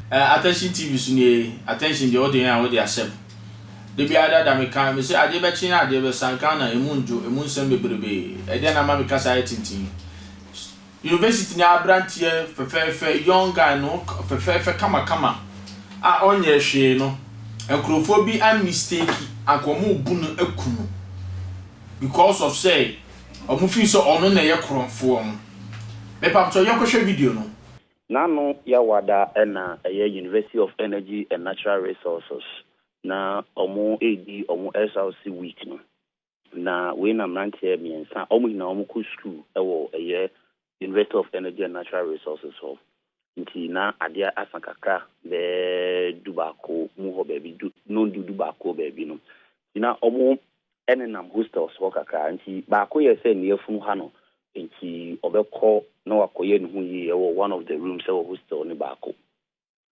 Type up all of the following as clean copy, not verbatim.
Attention TV so nie, attention deɛ wode yɛn a wode ahyɛ mu. Da biara dada meka, mese adeɛ bɛkye na adeɛ bɛsa, Ghana emu ndwo, emu nsɛm bebrebe. Ɛdeɛn na ama me kasa ayɛ tenten? University ni aberanteɛ fɛfɛɛfɛ, young guy no fɛfɛɛfɛ kamakama a ɔnyɛ hwee no, nkurɔfoɔ bi a mistake anka wɔn rebu no aku no because of sɛ wɔn feel sɛ ɔno na ɛyɛ korɔmfoɔ no. Mepamkyɛw, yɛnkɔhwɛ video no. N'ano Yawada na ɛyɛ University of Energy and Natural Resources na wɔn redi wɔn SRC week no. Na wei na mmeranteɛ mmiɛnsa, wɔn nyinaa wɔn kɔ sukuu wɔ ɛyɛ University of Energy and Natural Resources hɔ. Nti na adeɛ asa kakra bɛɛ 11 mu hɔ baabi, du nondu 11 baabi no. Nti na wɔn nenam hostels hɔ kakra. Nti baako yɛ sɛ ne yafunu ha no, nti ɔbɛkɔ na wakɔyɛ ne ho yie ɛwɔ one of the rooms ɛwɔ hostel ne baako.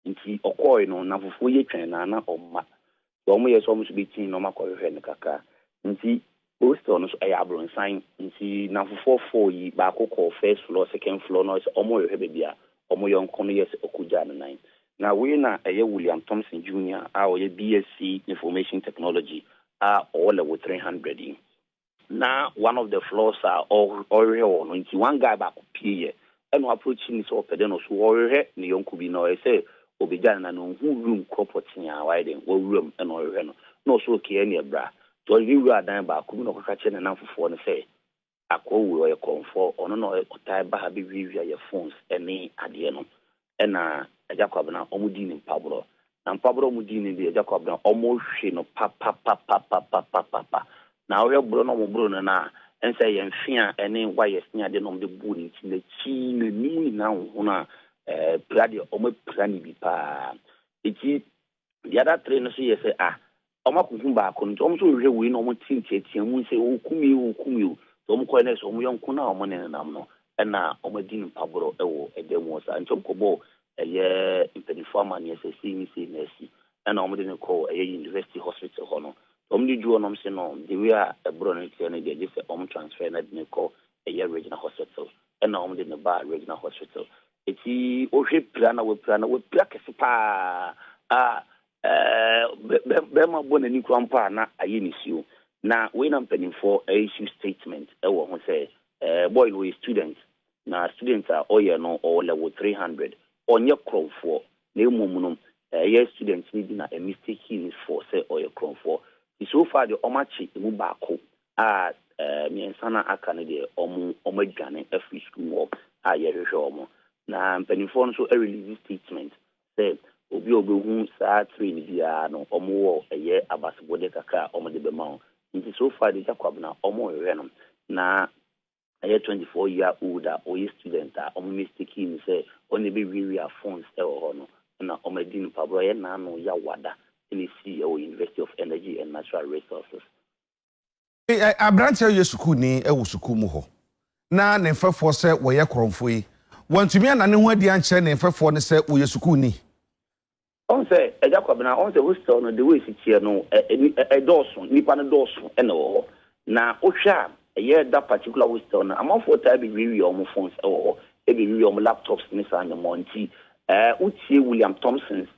Nti ɔkɔɔe no, nnamfofoɔ yi twɛn na na ɔmma. Nti wɔn yɛ sɛ wɔn nso bɛkyin na wɔn akɔhwehwɛ no kakra. Nti hostel no so ɛyɛ abrɔnsan. Nti nnamfofoɔ four yi, baako kɔɔ first floor, second floor, na ɔyɛ sɛ wɔn rehwɛ baabi a wɔn yɔnko no yɛ sɛ ɔkɔgyaa ne nan. Na wei na ɛyɛ William Thompson Jr a ɔyɛ BSc Information Technology a ɔwɔ level 300 yi. Na one of the floors a ɔrehwehwɛ wɔ no, nti one guy baako pie yɛ ɛna approach ne sɛ ɔpɛ dɛ no so ɔrehwehwɛ ne yɔnko bi na ɔyɛ sɛ obegya no na ɔnhu room korɔ pɔtee a wayɛ den wawura mu ɛna ɔrehwehwɛ no, na ɔso okay, ɛne ɛbra. Nti ɔde ne wura dan baako mu na ɔkɔka kyerɛ ne namfofoɔ no sɛ akɔɔ wei ɔyɛ kɔnfoɔ, ɔno na ɔtae ba ha bɛwiawia yɛ phones ɛne adeɛ no. Ɛna Agya Kwabena, ɔmo dii ne mpaborɔ na mpaborɔ ɔmo dii ne deɛ, Agya Kwabena, ɔmo hwe no papapapapapapa. Na ɔhwɛ borɔ na ɔmo boro no na ɛnsɛ yɛn mfe a ɛne wires ne adeɛ na ɔmo de buu ne ti, n'akyi, n'anim nyinaa hohono a pira deɛ, ɔmo apira ne bi paa. Eti the other three no so yɛ sɛ ah, ɔmo akɔhu baako no, nti ɔmo nso rehwɛ wei na ɔmo te nteatea mu sɛ ɔkum yi, ɔkum yi o. Nti ɔmo kɔɛ na sɛ ɔmo yɔnko no a ɔmo ne nenam no ɛna ɔmo adi no mpaborɔ ɛwɔ ɛdan mu hɔ saa. Nti ɔmo kɔbɔɔ ɛyɛ mpanimfoɔ amanneɛ sɛ sei ne sei na asi, ɛna ɔmo de no kɔɔ ɛyɛ university hospital hɔ no. Ɔmo de du hɔ nom sɛ no, the way a ɛborɔ no teɛ no deɛ, gye sɛ ɔmo transfer no de no kɔ ɛyɛ regional hospital. Ɛna ɔmo de no baa regional hospital. Eti wohwɛ pira na wapira na wapira kɛse paa a bɛrima bɔ n'ani kora mpo a na ayɛ ne suo. Na wei na mpanimfoɔ issue statement ɛwɔ ho sɛ boy no ɔyɛ student, na student a ɔyɛ no ɔwɔ level 300, ɔnyɛ korɔmfoɔ, na mmom no ɛyɛ student no bi na mistake ne for sɛ ɔyɛ korɔmfoɔ. So far deɛ, ɔmo akye emu baako a mmiɛnsa na aka no deɛ, ɔmo adwane afiri sukuu hɔ a yɛhwehwɛ ɔmo. Na mpanimfoɔ no nso release statement sɛ obi a ɔbɛhu saa train biara no, ɔmo wɔ ɛyɛ abasobɔde kakra a ɔmo de bɛma wɔn. Nti so far de, Gya Kwabena, ɔmo rehwɛ no na ɛyɛ 24 year old a ɔyɛ student a ɔmo mistake ne sɛ ɔne bɛwiawia phones ɛwɔ hɔ no, ɛna ɔmo adi no paborɔ. Ɛyɛ n'ano Yawada ɛna esi ɛwɔ University of Energy and Natural Resources. Aberanteɛ yɛ sukuuni wɔ sukuu mu hɔ na ne mfɛfoɔ sɛ wɔyɛ korɔmfoɔ yi, wɔntumi ana ne ho adi ankyerɛ ne mfɛfoɔ no sɛ wɔyɛ sukuuni? Ɔn sɛ Ɛgya Kwabena, ɔn sɛ hostel no, the way esi teɛ no, ɛdɔɔso, nipa no dɔɔso ɛna wɔ hɔ. Na wohwɛ a ɛyɛ that particular hostel no, amanfoɔ taa bɛwiawia wɔn phones ɛwɔ hɔ, ɛbɛwiawia wɔn laptops ne saa nneɛma. Nti wotie William Thompson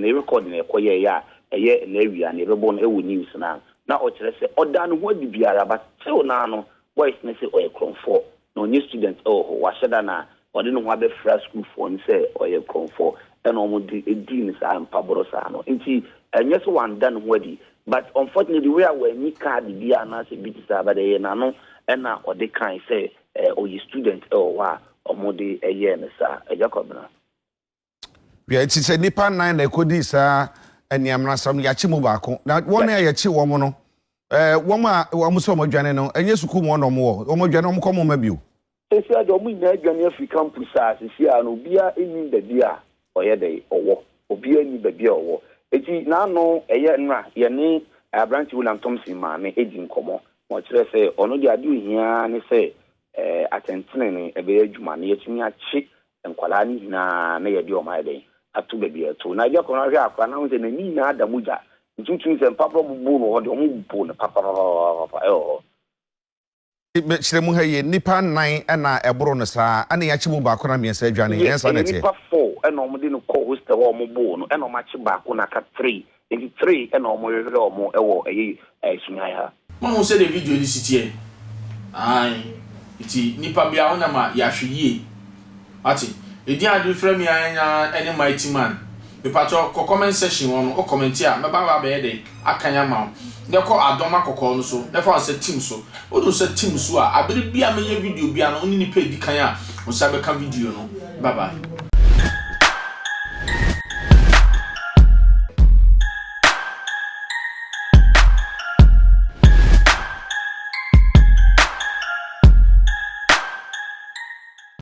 ne record na ɛkɔyɛ yɛ a ɛyɛ na awia na ɛbɛbɔ no ɛwɔ news na ɔkyerɛ sɛ ɔda ne ho adi biara, but still naa no boys ne sɛ ɔyɛ korɔmfoɔ na ɔnyɛ student ɛwɔ hɔ. Wahyɛ da na ɔde ne ho abɛfra sukuufoɔ no sɛ ɔyɛ korɔmfoɔ, ɛna wɔn de edi ne saa mpaborɔ saa no. Nti ɛnyɛ sɛ wanda ne ho adi, but unfortunately wei a wɔanyi card bi anaasɛ bi te saa, but ɛyɛ n'ano ɛna ɔde kan sɛ ɔyɛ student ɛwɔ hɔ a wɔn de ɛyɛɛ ne saa, Ɛgya Kwabena. Wia nti sɛ nipa nnan na ɛkɔdii saa nneɛma no, yɛakye mu baako, na wɔn a yɛkye wɔn no, wɔn a wɔn sɛ wɔn adwane no, ɛnyɛ sukuu mu wɔn wɔ wɔn adwane, wɔn kɔ wɔn ma bio? Sisi a deɛ, wɔn nyinaa adwane afiri campus a sisi a no obiara nni baabi a ɔyɛ dɛ ɔwɔ, obiara nni baabi a ɔwɔ. Eti n'ano ɛyɛ nnra yɛne aberante William Thompson maame edi nkɔmɔ na ɔkyerɛ sɛ ɔno deɛ, ade ohia ne sɛ atɛntene ɛbɛyɛ adwuma na yɛtumi akye nkwadaa no nyinaa na yɛde wɔn ayɛ dɛn ato baabi a ɛto. Na ebi akɔnɔ ahwɛ akwadaa na ahun sɛ n'ani nyinaa da mu gya, nti wotumi sɛ mpaborɔ mo bu no hɔ deɛ, ɔmo bu no papapapapa ɛwɔ hɔ. Kyerɛ mu ha yie, nipa nnan ɛna ɛboro no saa, ɛna yɛakye mu baako na mmiɛnsa adwane? Ɛyɛ saa na ɛteɛ? Nipa four. ɛna wɔde no kɔɔ hostel hɔ a wɔboo no ɛna wɔakye baako na aka 3 nti 3 ɛna wɔhwehwɛ wɔn ɛwɔ ɛyɛ Sunyani ha. Moahu sɛdeɛ video no si teɛ? Aane. Nti nipa biara wonam a yɛ ahwɛyie. Wate? Edin a de frɛ me ara nyinaa ɛne Mighty Man. Mepakyɛw kɔ comment section hɔ no, wo comment a, mɛba aba abɛyɛ dɛn? Akan ama wo. Nɛ kɔ Adɔma kɔkɔɔ no so, na fa wo nsa tim so. Wode wo nsa tim so a, abere biara a mɛyɛ video biara no, wo ne nipa a edi kan a wo nsa bɛka video no. Bye bye.